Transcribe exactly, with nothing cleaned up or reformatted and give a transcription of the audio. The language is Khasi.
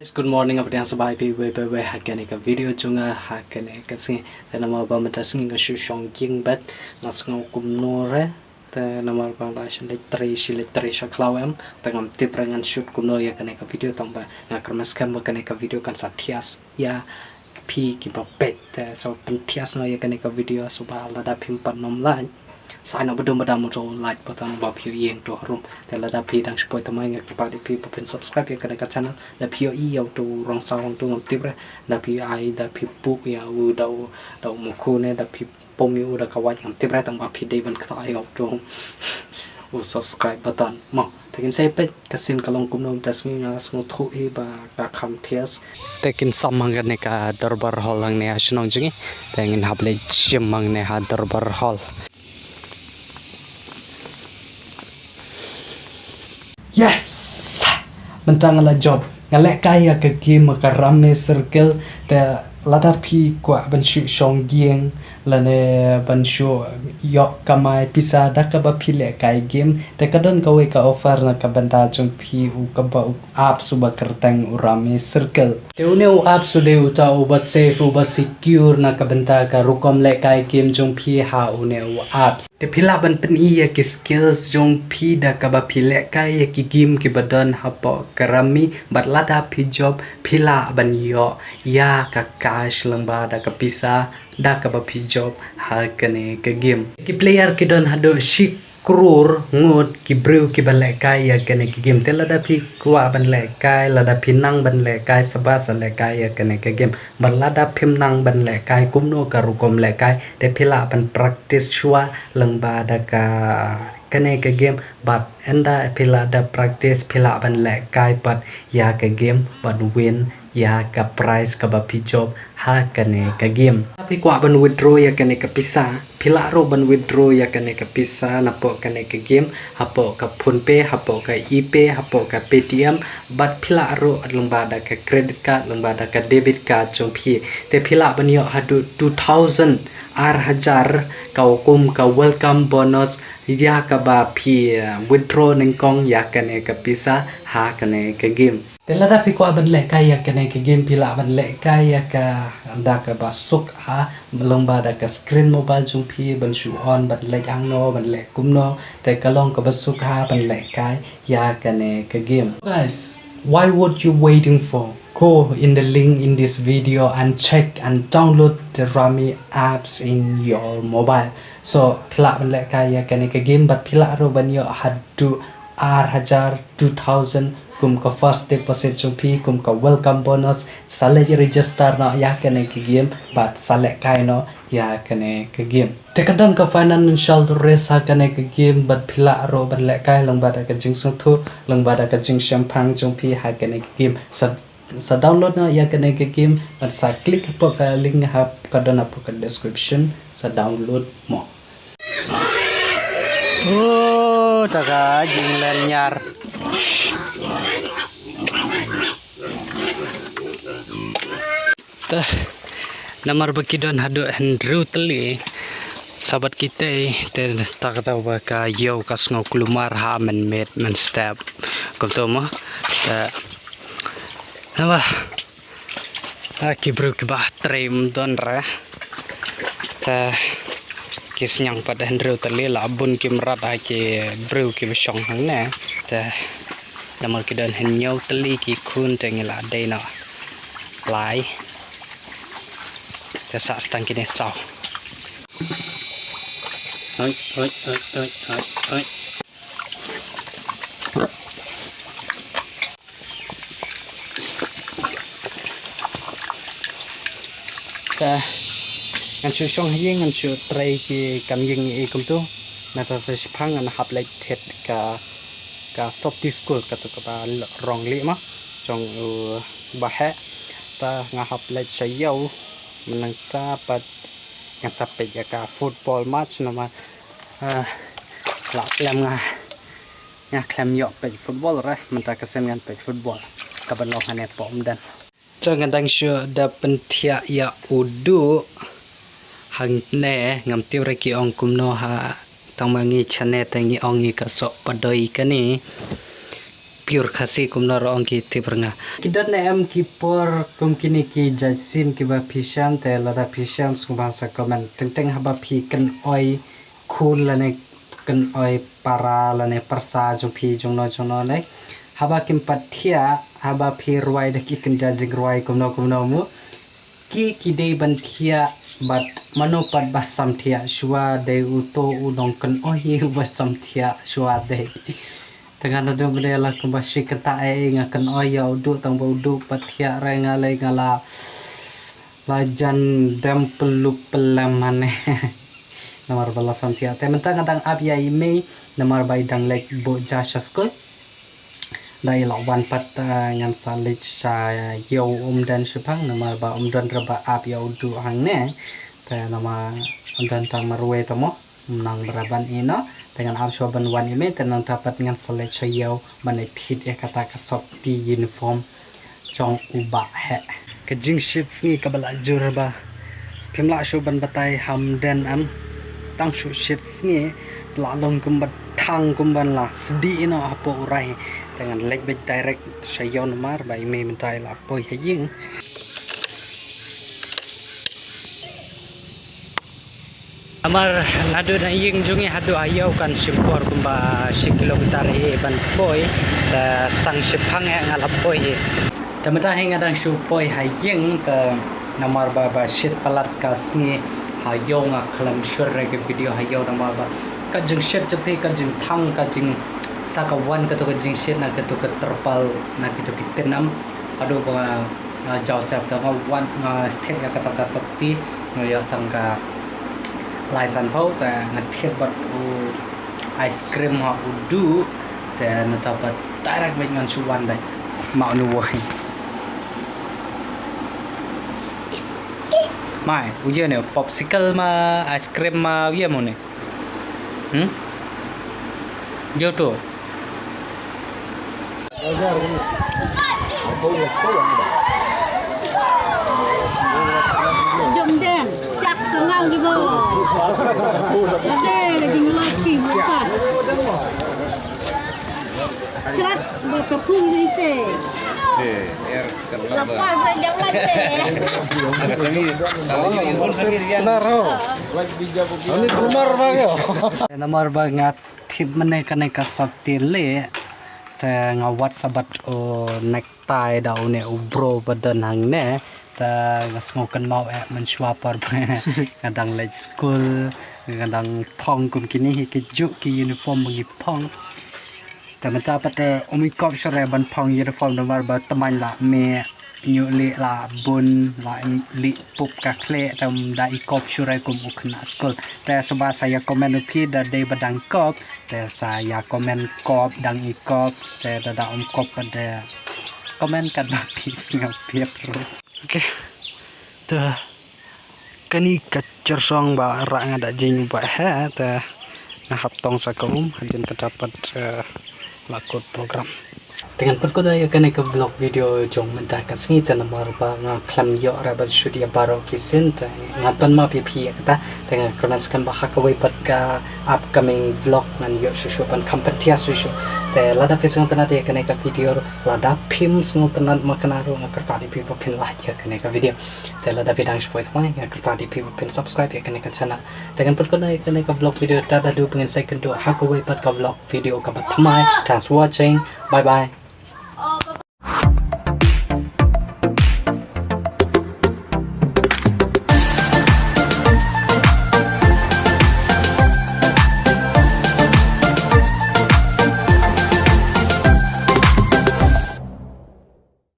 Good morning, ap dang sabai pi wei wei wei ha kane ka video jong nga ha kane ka sngi. Te namar ba mynta sngi nga shu shong ïing bad nga sngew kumno re. Te namar ba la shu leit trei shi leit trei sha khlaw em. Te ngam tip re ngan shoot kumno ïa kane ka video tang ba nga kyrmen skhem ba kane ka video kan sa thias ïa phi kiba peit. Te sa pynthias noh ïa kane ka video, sa ba lada phim pat nym like, sa ai noh ba dum ba dam u like button ba phi ïohi ïeng to harum. Te lada phi dang shu poi thymmai nga kyrpad ïa phi ba phin subscribe ïa kane ka channel. Da phi ïohi ïa uto u rong saw hangto ngam tip re. Da phi ai, da phi buh ïa u, da u, da u mukhu ne, da phi pom ïa u da ka wait ngam tip re, tang ba phi dei ban kynnoh ïa uto u subscribe button mo. Te ngin sa ïa peit ka sien ka long kumno mynta sngi, nga sngewthuh hi ba ka kham thias. Te kin sam hangne ha ka Durbar Hall hangne ha shnong jong ngi. Te ngin hap leit shim hangne ha Durbar Hall. Yes! Mynta nga la jop. Nga lehkai ïa ka game ka Rummy Circle. Te lada phi kwah ban shu shong ïing lane ban shu ïoh kamai pisa da kaba phi lehkai game, te ka don kawei ka offer na ka bynta jong phi, u kaba u apps uba kyrteng u Rummy Circle. Te une u apps u dei uta uba safe, uba secure na ka bynta ka rukom lehkai game jong phi ha une u apps. Te phi lah ban pyni ïa ki skills jong phi da kaba phi lehkai ïa ki game kiba don hapoh ka Rummy, bad lada phi jop phi lah ban ïoh ïa ka cash lyngba da ka pisa da kaba phi jop ha kane ka game. Ki player ki don haduh shi klur ngut ki briew kiba lehkai ïa kane ka game. Te lada phi kwah ban lehkai, lada phi nang ban lehkai, sa ba sa lehkai ïa kane ka game. Bad lada phim nang ban lehkai kumno ka rukom lehkai, te phi lah ban practice shuwa lyngba da ka kane ka game. Bad ynda phi lah da practice phi lah ban lehkai pat ïa ka game ban win ïa ka prize kaba phi jop ha kane ka game. Phi kwah ban withdraw ïa kane ka pisa, phi lah ruh ban withdraw ïa kane ka pisa napoh kane ka game hapoh ka PhonePe, hapoh ka ePay, hapoh ka Paytm, bad phi lah ruh lyngba da ka credit card, lyngba da ka debit card jong phi. Te phi lah ban ïoh haduh two thousand, ar hajar, ka hukum ka welcome bonus ïa kaba phi, eh, withdraw nyngkong ïa kane ka pisa ha kane ka game. Te lada phi kwah ban lehkai ïa kane ka game phi lah ban lehkai ïa ka da kaba suk ha lyngba da ka screen mobile jong phi, ban shu on ban leh hangno ban leh kumno, te ka long kaba suk ha ban lehkai ïa kane ka game. Guys, why, what you waiting for? Go in the link in this video and check and download the Rummy apps in your mobile. So phi lah ban lehkai ïa kane ka game bad phi lah ruh ban ïoh haduh ar hajar, two thousand, kum ka first deposit jong phi, kum ka welcome bonus. Sa leit register noh ïa kane ka game bad sa lehkai noh ïa kane ka game. Te ka don ka financial risk ha kane ka game bad phi lah ruh ban lehkai lyngba da ka jingsngewthuh, lyngba da ka jingshemphang jong phi ha kane ka game. Sa, sa download noh ïa kane ka game bad sa click hapoh ka link ha ka don hapoh ka description, sa download mo. Oh, ta ka jinglen nyar. Te namar ba ki don haduh hynriew tylli, sa bad kitei te ta kata ba ka ïew ka sngew kulmar ha mynmiet mynstep. Kumto mo. Te naba, ah, ki briew kiba trei ym don re. Te ki sniang pat hynriew tylli, la bun ki mrad ha ki briew kiba shong hangne. Te namar ki don hynñiew tylli ki khun te ngi la dei noh lai. Te sa tang kine saw. Oi, oi, oi, oi, oi, oi. Te ngan shu shong ha ïing, ngan shu trei ki kam ïing i kumto. Nangta sa shiphang ngan hap leit thied ka, ka Sopti School, kato kaba rong lieh ma jong u Bah Heh. Te nga hap leit sha ïew, nangta pat ngan sa peit ïa ka football match namar, ah, la slem nga, nga khlem ïoh peit football re, mynta ka sien ngan peit football kaba long hangne hapoh Umden. Te nga dang shu da pynthiah ïa u duh hangne, ngam tip re ki ong kumno ha, tang ma ngi shane te ngi ong ïa ka soh padoi kane. Pure Khasi kumno ruh ong ki tip rnga. Ki don ne em ki por kum kine ki jait sien kiba phi shem, te lada phi shem sngewbha sa comment. Teng teng haba phi kynoi khun lane kynoi para lane pyrsa jong phi jongno jongno ne, haba kim pat thiah, haba phi rwai da ki kynja jingrwai kumno kumno mo, ki ki dei ban thiah. Bad mano pat ba samthiah shuwa dei? Uto u nongkynoi uba samthiah shuwa dei. Te nga naduh mynne la kumba shi kynta ei ei nga kynoi ïa u Duh, tang ba u Duh pat thiah re nga lei nga la, la jan dem pyllup pyllem mane. Namar ba la samthiah. Te mynta nga dang ap ïa i mei namar ba i dang leit buh ja sha skul. Da i la wan pat, eh, ngan sa leit sha ïew um don shiphang namar ba um don re ba ap ïa u Duh hangne. Te namar um don tang marwei te mo, um nang ba ra ban ïeh noh. Te ngan ap shuwa ban wan i mei, te nangta pat ngan sa leit sha ïew ban leit thied ïa kata ka sopti uniform jong u Bah heh. Ka jingshit sngi kaba la jur ba phim lah shuh ban batai ha um don em. Tang shu shit sngi la long kumba thang kumban la sdih noh hapoh u rai. Te ngan leit beit direct sha ïew namar ba i mei mynta i la poi ha ïing. Namar naduh na ïing jong ngi haduh ha ïew kan shim por kumba shi kilometer hi ban poi, te tang shiphang eh nga la poi hi. Te mynta hi nga dang shu poi ha ïing, te namar ba, ba shit palat ka sngi ha ïew nga khlem sure ka video ha ïew namar ba ka jingshit jong phi, ka jingthang, ka jing sa ka wan kato ka jingshit na kato ka terpal, na kato ka tynam. Haduh ba nga, nga jaw sep te nga wan nga thied ïa kata ka sopti, nga ïoh tang ka lai san phew te nga thied bad u ice cream ha u Duh, te nangta pat direct beit ngan shu wan beit. Ma u ne woi. Mai, u ye ne popsicle ma ice cream ma u ye mo ne. Hmm? Yo to. Jom den, chak sangau jibo. Ade, jing los ki, bukan. Chrat, ba kapu ni te. Eh, er, Lepas jam lagi. Ada semi. Kalau ini pun semi dia. Benar, oh. Ini benar, Bang, yo. Namar ba nga thied mynne kane ka sopti leh, te nga wad sa bad u necktie da une u bro ba don hangne, te nga sngew kynmaw eh mynshuwa por ba nga dang leit skul, nga dang phong kum kine hi ki juh ki uniform ba ngi phong. Te mynta pat, eh, um i kop shuh re ban phong uniform namar ba tymmen la mih, ñiuh lieh la bun, la lieh pup ka khleh, te um da i kop shuh re kum u khynnah skul. Te shuwa sa ïa comment u phi da dei ba dang kop, te sa ïa comment kop, dang i kop, te da da um kop pat de comment katba phi sngewbha ruh. Okay. Te kane ka jyrshong ba rah nga da jing ba he, te nga hap tong sa ka um, hadien kata pat, eh, la kut program. Te ngan pynkut ïa kane ka vlog video jong mynta ka sngi, te namar ba nga khlem ïoh re ban shoot ïa baroh ki scene, te ngan pan map ïa phi ïa kata, te nga kyrmen skhem ba ha kawei pat ka upcoming vlog ngan ïoh shuh shuh ban kham pyntiar shuh shuh. Te lada phi sngewtynnat ïa kane ka video, lada phim sngewtynnat ma kane ruh nga kyrpad ïa phi ba phin like ïa kane ka video. Te lada phi dang shu poi thymmai nga kyrpad ïa phi ba phin subscribe ïa kane ka channel. Te ngan pynkut ïa kane ka vlog video tad haduh ba ngin sa ïakynduh ha kawei pat ka vlog video kaba thymmai. Thanks for watching. Bye bye.